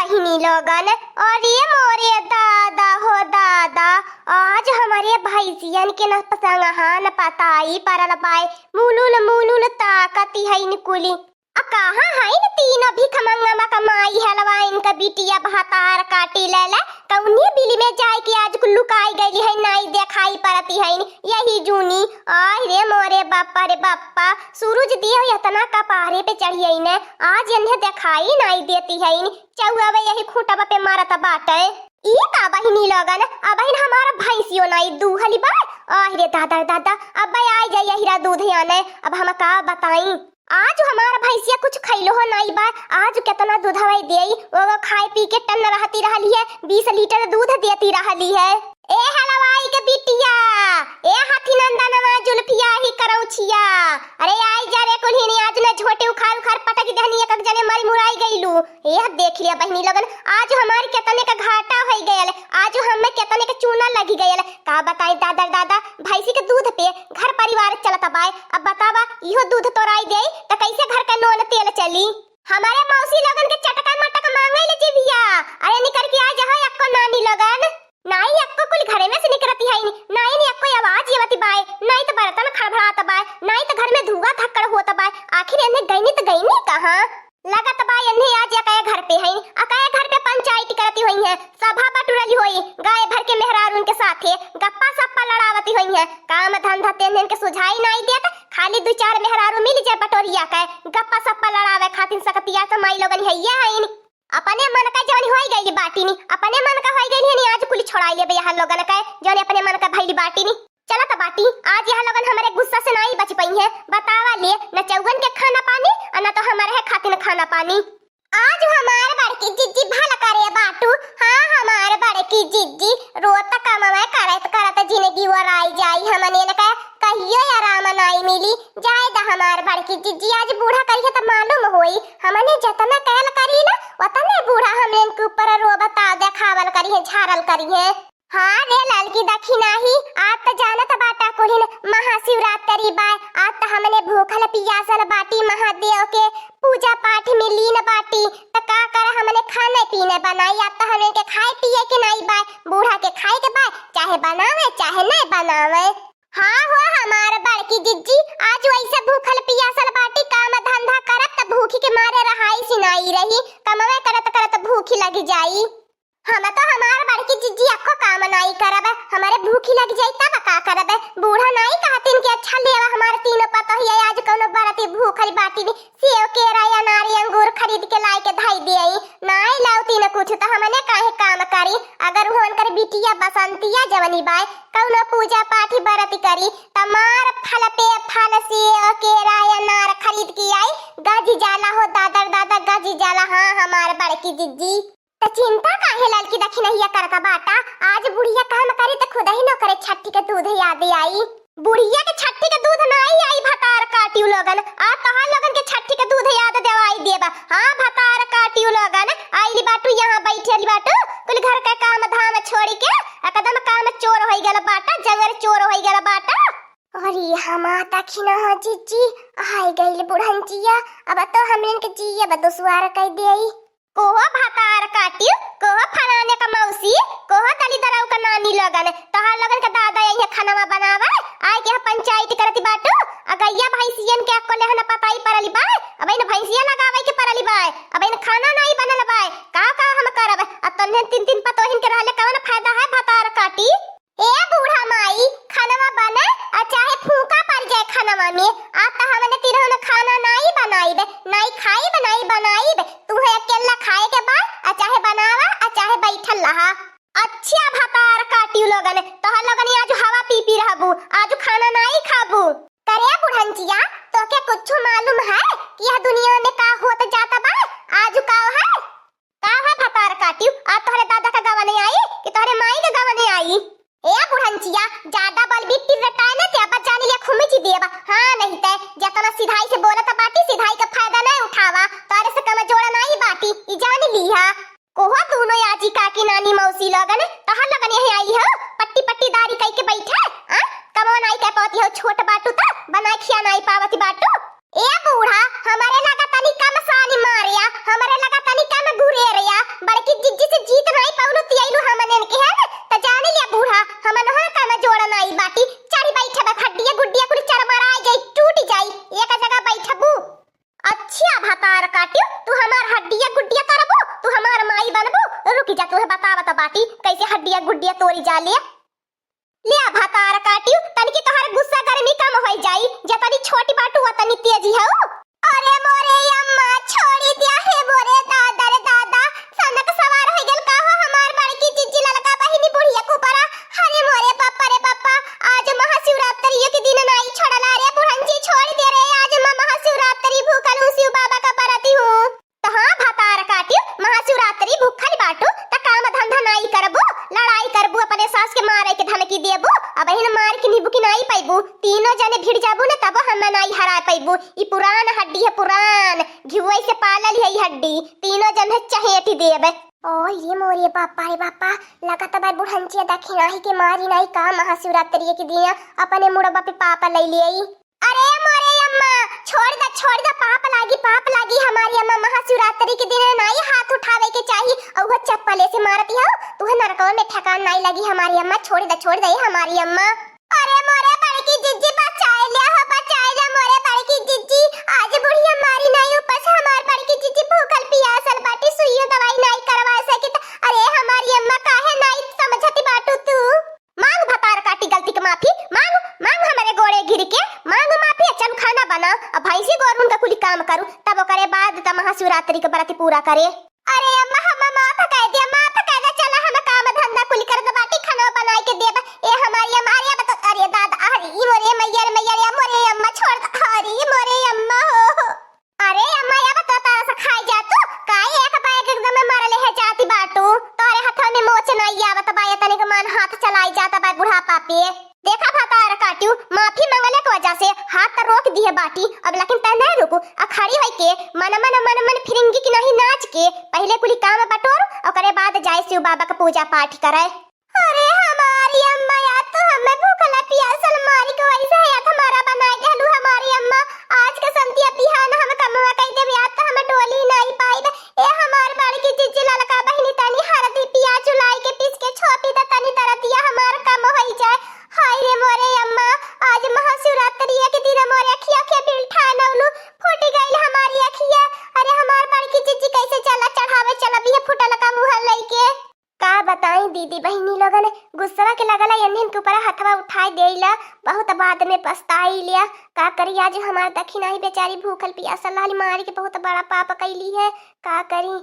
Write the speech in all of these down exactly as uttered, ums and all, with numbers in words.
बहिनी लोगन, अरे मोरे दादा हो दादा, आज हमरे भैंसियन के न पसंगहा न पताई परल बाय, मुलुल मुलुल ताकति हइन कुली। आ कहाँ हइन तीनों भिखमंगवा क माई हलवाइन क बिटिया भतार काटी लेले, कौनी बिल में जाइके आज कुल लुकाई गइली है, नाई देखाई परती हइन। यही जूनी, आय रे मोरे बापा रे बापा, सूरज देव एतना कपारे पे चढ़ियइन, आज एन्हे देखाई नाई देती हइन। चउअवे यही खूंटवा पे मारत बाटे। ई का बहिनी लोगन, अबहिन हमार भैंसियो नाई दूहली बा। आह रे दादा रे दादा, अब आई जाई यहिरा दूध आने, अब हम का बताई। आज हमार भैंसिया कुछ खइलो हो नाई बा, आज केतना दूधवा देई, वो खाए पी के टन्न रहती रहली है, बीस लीटर दूध देती रहली है। ए हलवाई के बिटिया, ए हाथी नंदनवा जुल्फिया ही करौछिया, अरे आई जा रे कुल्हिनी, आज न झोटे उखाड़ उखाड़ पटक देहनी, एक एक जने मरी मुराई गइलू। ए देख लिया बहिनी लोगन, आज हमार केतने का घाटा होइ गयल, आज हमें केतने का चूना लगी गयल। का बताई दादा रे दादा, भैंसी के दूध पे घर परिवार चलत बाय। अब बतावा, इहो दूध तोराई देई त कैसे घर का नोन तेल चली? हमारे मौसी लोगन के चटका मटक मांगे ले जीभिया, अरे निकर के आ जा हो अक्को नानी लोगन। नाई अक्को कुल घरे में से निकरती हइन, नाई ने अक्को आवाज आवती बाय, नाई त बर्तन खड़बड़ात बाय, नाई त घर में धुआं धक्कड़ होत बाय। आखिर एन्हे गइनी त गइनी कहाँ? लगत बा एन्हे आज अकय घर पे हइन, अकय घर पे पंचायत करती होइहें, सभा बटुरली होई, गाय भर के मेहरारून के साथे गप्पा सप्पा लड़ावती होइहें। काम धंधा तेन्हन के सुझाई नाई देत, खाली दुइ चार मेहरारू मिल जाए बटोरिया के गप्पा सप्पा लड़ावे खातिर सकतिया के माई लोगन हइये हइन। अपने मन का जवन होई गइली बाटिनी, अपने मन का होई गइली हनी, आज कुल छोड़ाई लेबे यहाँ लोगन के, जवन अपने मन का भइली बाटिनी। चलत बाटी, आज यहाँ लोगन हमरे गुस्सा से नाई बच पइहें। बतावा ले, न चउवन के खाना पानी, अ न तो हमरे है खातिर खाना पानी। आज हमार बड़की जिज्जी भल करे बाटू, हाँ हमार बड़की जिज्जी, रोत कमवे करत करत जिनगी ओराई जाई, हमने न कह कहियो आराम नाई मिली। जाए द हमार बड़की जिज्जी, आज बूढ़ा करिहे त मालूम होई, हमने जतना कहल करी ना, ओतने बूढ़ा हमने के ऊपर रोबता देखावल करिहे, झारल करिहे। हाँ रे ललकी दखिनाही, आज त जानत बाटा कुलिन महाशिवरात्रि बाय, आज त हमने भूखल पियासल बाटी महादेव के पूजा पाठ में लीन बाटी, त का करे हमने खाने पीने बनाई, आज त हमने के खाए पिए के नाई बाय, बूढ़ा के खाए के बाय, चाहे बनावे चाहे नहीं बनावे। हाँ हो हमार बड़की जिज्जी, आज वैसे भूखल पियासल बाटी, काम धंधा करत त भूखी के मारे रहाई सिनाई रही, कमवे करत करत भूखी लगी जाई। हम तो हमार बड़की जिज्जी अक्को काम नाई करब, हमरे भूखी लग जाई तब का करब? बूढ़ा नाई कहतिन कि अच्छा लेवा हमार तीनों पतोहिया आज कौनो बरती भूखल बाटिन, सेव केरा अनारी अंगूर खरीद के लाई के धाई दियाई, नाई लावतिन कुछ त हमने काहे काम करी? अगर उहन कर बिटिया बसंतिया जवनी बाय कौनो पूजा पाठी बरती करी त मार फल पे फल सेव केरा अनार खरीद के आई, गजी जाला हो दादा रे दादा गजी जाला। हाँ हमार बड़की जिज्जी। त चिंता काहे ललकी दखिनहिया करत बाटा? आज बुढ़िया काम करी त खुदही नोकरे छट्ठी के दूध याद आई। बुढ़िया के छट्ठी के दूध नाई आई भतार काटियो लोगन, आ तोहार लोगन के छट्ठी के दूध याद देवाई देबा। हाँ भतार काटियो लोगन, आइली बाटू यहाँ बैठेली बाटू, कुल घर के काम धाम छोड़ी के एकदम काम चोर होई गल बाटा, जंगल चोर होई गल बाटा। अरे हमा दखिनहा जिज्जी, आई गइल बुढ़ंचिया, अब तो हमन के जियब दुसवार कई देई। कोहो भतार काटियो, कोहो फलाने का मौसी, कोहो दलिदरऊ का नानी लोगन, तोहार लोगन के दादा यही खनवा बनावे, आए के यहाँ पंचायत करती बाटू, आ गैया भैंसियन के अक्को लेहन पताई परली बाय, अब इन भैंसिया लगावे के परली बाय, अब इन खाना नाई बनल बाय, का का हम करब? अब तन्ने तीन तीन पतोहिन के रहले कवन फायदा है भतार काटी? ए बूढ़ा माई, खनवा बने आ चाहे फूंका पड़ जाए खनवा में, आ त हमने तिरहुन खाना नाई बनाइब, नाई खाइब, नाई बनाइब। तुहे अकेला खाए के बा, आ चाहे बनावा, आ चाहे बैठल रहा। अच्छा भतार काटियो लोगन, तोहर लोगन आज हवा पी पी रहबू, आज खाना नाई खाबू। करे बुढ़ंचिया, तोके कुछ मालूम है कि यह दुनिया में का होत जाता बा? आज का है? का है भतार काटियो, आज तोहरे दादा का गवा नहीं आई कि तोहरे माई का गवा नहीं आई? ए बुढ़ंचिया, ज्यादा बोलबी टिर्रटाए न ते अब जान लिया खुमिची देब। हाँ नहीं ते जतना सिधाई से बोलत बाटी, सिधाई का फायदा नहीं उठावा। तोरे से कम जोड़ा नहीं बाटी, ई जान लीहा। कोहो दोनों आजी काकी नानी मौसी लोगन, तोहर लोगन यही आई हो, पट्टी पट्टी दारी कई के बैठे, आ? कमवा नाई कह पावती हो, छोट बाटू त बनाए खिया नाई पावती बाटू। ए बूढ़ा, हमरे लगा तनी कम सानी मारिया, हमरे लगा तनी कम घुरेरिया, बड़की तुहे बतावत बाटी, कैसे हड्डिया गुड्डिया तोरी जाले। ले आ भतार काटियो, तनिकी तोहर गुस्सा गर्मी कम होई जाई, जतनी छोटी बाटू ओतनी तेजी हऊ। अरे मोरे अम्मा, छोड़ी दिया हे मोरे दादा रे दादा, सनक सवार हो गेल का हो हमार बड़की जिज्जी ललका बहिनी बुढ़िया के ऊपरा। अरे मोरे बापा रे बापा, आज महाशिवरात्रि के दिन नाई छोड़ला रे बुढ़न जी, छोड़ दे रे, आज म-, महाशिवरात्रि भूखल हूँ, शिव बाबा का बरती हूँ। त हाँ भतार काटियो, महाशिवरात्रि भूखल बाटू, त काम धंधा नाई करबू, लड़ाई करबू, अपने सास के मारे के धमकी देबू, अबहिन मार के निबू की नाई पैबू, तीनों जने भिड़ जाबू न तबो हम नाई हरा पैबू। ई पुरान हड्डी है, पुरान, घिउवई से पालल है ई हड्डी, तीनों जने चहेटी देबे। ओ ये मोरे बापा रे बापा, लगत बा बुढ़ंचिया दखिनाही के मारी नाई का महाशिवरात्रि के दिन अपने मुड़वा पे पाप लई ले आई। अरे मोरे अम्मा, छोड़ द, छोड़ द, पाप लागी, पाप लागी हमारी अम्मा, महाशिवरात्रि के दिन नाई हाथ उठावे के चाही, और वो चप्पले से मारती हो, तुहे नरकवा में ठिकान नाई लगी हमारी अम्मा, छोड़ द, छोड़ दे हमारी अम्मा। अरे मोरे बड़की जिज्जी, बचाए लिया हो, बचाए लिया मोरे बड़की जिज्जी, आज बुढ़िया मारी नाई, ऊपर से हमार बड़की जिज्जी भूखल पियासल बाटी, सुइयो दवाई नाई करवा सकित। अरे हमारी अम्मा, काहे नाई समझती बाटू तू? मांग भतार काटी गलती के माफी, मांग, मांग हमरे गोड़े गिर के, मांग माफी, अच्छा खाना बनाओ, अब भैंसी गोरुन का कुली काम करू, तब ओकरे बाद त महाशिवरात्रि के बरती पूरा करे। अरे अम्मा, हम माफ कर दिया, माफ कर दे, चला हम काम धंधा कुली कर दे बाटी, खाना बनाई के देब। ए हमारी अम्मा, अरे अब तो, अरे दादा, अरे ई मोरे मैया रे, मैया रे, मोरे अम्मा छोड़ दे, अरे ई मोरे अम्मा हो। अरे अम्मा, अब तो तारा से खाई जा तू, काहे एक बैग एकदम मरले है जाती बाटू, तोरे हथवा में मोच नाई आवत बा, ये तनिक मन हाथ चलाई जाता बा बुढ़ापा पे। देखा भतार काटियो, माफी मंगले के वजह से हाथ त रोक दिए बाटी, अब लेकिन तय नहीं रुकू, आ खड़ी होई के मन मन मन मन फिरंगी की नहीं नाच के पहले कुली काम बटोर, ओकरे बाद जाए शिव बाबा का पूजा पाठ करे। अरे हमारी अम्मा, या तो हमें भूखला पियासल मारी के वैसे है, या तो हमारा बनाए देलू हमारी अम्मा। आज के संतिया बिहान हम कमवा कई देब, या तो हमें डोली नाई पाइब। ए हमार बड़की जिज्जी ललका बहिनी, तनी हरदी पियाज उलाई के पीस के छोपी द, तनी दरदिया हमार कम होई जाए। हाय रे मोरे अम्मा, आज महाशिवरात्रि के दिन मोरे अखिया के बिल ठानौलू, फूट गइल हमारी अखिया। अरे हमार बड़की जिज्जी कैसे चला चढ़ावे चला बिया फूटल का मुँह लइके। का बताई दीदी बहिनी लोगन, गुस्सवा के लगला एन्हन के ऊपर हथवा उठाई देइला, बहुत बाद में पछताइला। का करी, आज हमार दखिनाही बेचारी भूखल पियासल लाली मारी के बहुत बड़ा पाप कैली है। का करी,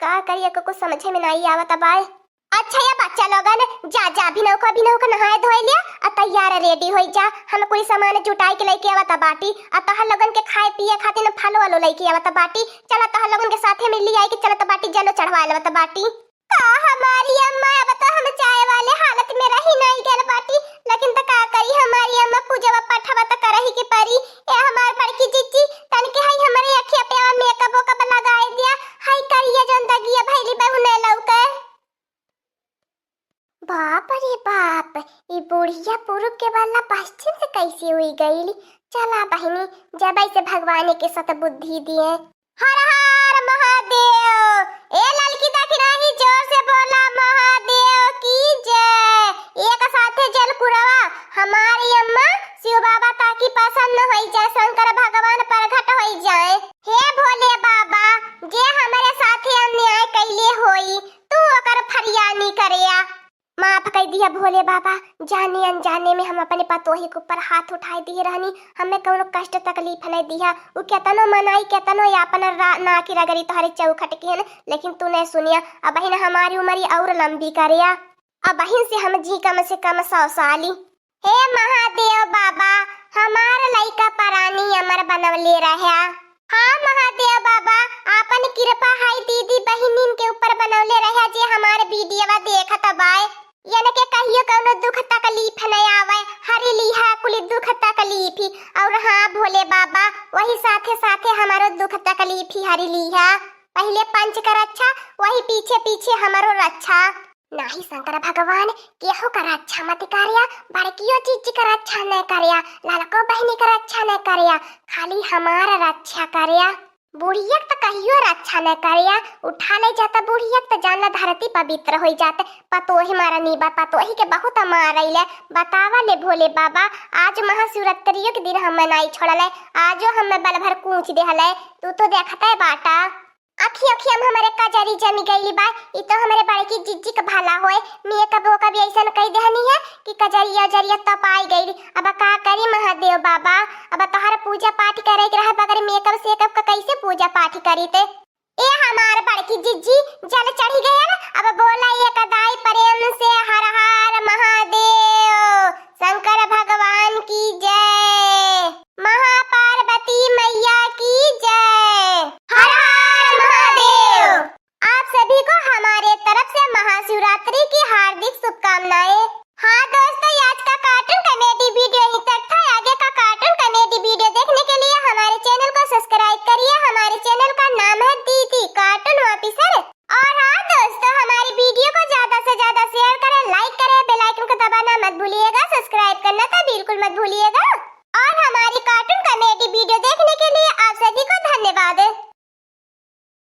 का करी, एको कुछ समझे में नाई आवत बाय। अच्छा ये बच्चा लोगन, जा जा, भिनौका भिनौका नहाए धोए लिया, आ तैयार रेडी होई जा। हम कुल सामान जुटाई के लइके आवत बाटी, आ तोहर लोगन के खाए पिए खातिर फलो वलो लइके आवत बाटी। चला तोहर लोगन के साथे में लियाई के चलत बाटी, जलो चढ़वाए लेवत बाटी। का हमारी अम्मा, अब तो हम चाय वाले हालत में रही नाई गल बाटी, लेकिन त का करी हमारी अम्मा, पूजवा पाठवा त करही के परी। ए हमार बड़की जिज्जी, तनके हई हमरे अखिया पे आवा मेकअप वेकअप लगाए दिया, हई करिया जौन दगिया भैली बहू नहीं लौके। बाप रे बाप, ई बुढ़िया पूरब के वाला पश्चिम से कैसे हुई गईली? चला बहिनी, जब ऐसे भगवान के सत बुद्धि दिए। हर हर महादेव। ए ललकी दखिनाही, जोर से बोला महादेव की जय। एक साथे जल कुरवा, हमारी अम्मा शिव बाबा ताकि प्रसन्न होई जाए, शंकर भगवान प्रगट होई जाए। हे भोले बाबा, जे हमरे साथे अन्याय कैले होई, तू ओकर फरियानी करिया। माफ कई दिया भोले बाबा, जाने अनजाने में हम अपने पतोही के ऊपर हाथ उठाए दिए रहनी। हमें कौनो कष्ट तकलीफ नहीं दिया। उ केतनो मनाई, केतनो यापन रा-, ना की रगड़ी तोहरे चौखट के हन, लेकिन तू नहीं सुनिया। अबहिन हमारी उमरी और लंबी करिया। अबहिन से हम जी कम से कम सौ साली। हे महादेव बाबा, हमार लइका परानी अमर बनवले रह्या। हाँ महादेव बाबा, आपन कृपा हाई दीदी बहिनिन के ऊपर बनवले रह्या जे हमार वीडियोवा देखत बाय। यनके कहियो कौनो दुख तकलीफ न आवे, हरि लीहा कुल दुख तकलीफ। और हाँ भोले बाबा, वही साथे साथे हमारो दुख तकलीफ ही हरि लीहा। पहिले पंच का रक्षा, वही पीछे पीछे हमारो रक्षा। नाही शंकर भगवान, केहू का रक्षा मत करिया, बड़कियो जीजी का रक्षा न करिया, ललको बहिनी का रक्षा न करिया, खाली हमार रक्षा करिया। बुढ़िया के त कहियो रक्षा न करिया, उठा ले जाता बुढ़िया के त जान ला धरती पवित्र होई जात। पतोही मारनी बा, पतोही के बहुत मारैले। बतावा ले भोले बाबा, आज महाशिवरात्रियों के दिन हम नाई छोड़ले, आजो हमें बल भर कूच देहले। तू तो देखते बाटा। अखी अखिया में हमरे कजरी जमी गइली बा। ई तो हमरे बड़की जिज्जी के भला होए, मेकअप वेकअप अइसन कइ देहनी है कि कजरिया उजरिया तपाई गइली। अब का करी महादेव बाबा, अब तोहर पूजा पाठ करे के रहे, बगैर मेकअप सेकअप का कैसे पूजा पाठ करी ते? ए हमार बड़की जिज्जी, जल चढ़ी गयल, अब बोला एक दाई प्रेम से हर हर महादेव, शंकर भगवान की जय, महापार्वती मैया की जय, हर हर महादेव। आप सभी को हमारे तरफ से महाशिवरात्रि की हार्दिक शुभकामनाएं। हाँ दोस्तों, ये आज का कार्टून कॉमेडी वीडियो यहीं तक था। आगे का कार्टून कॉमेडी वीडियो देखने के लिए हमारे चैनल को सब्सक्राइब करिए। हमारे चैनल का नाम है दीदी कार्टून ऑफिसर। और हाँ दोस्तों, हमारी वीडियो को ज्यादा से ज्यादा शेयर करें, लाइक करें, बेल आइकन को दबाना मत भूलिएगा, सब्सक्राइब करना तो बिल्कुल मत भूलिएगा। और हमारी कार्टून कॉमेडी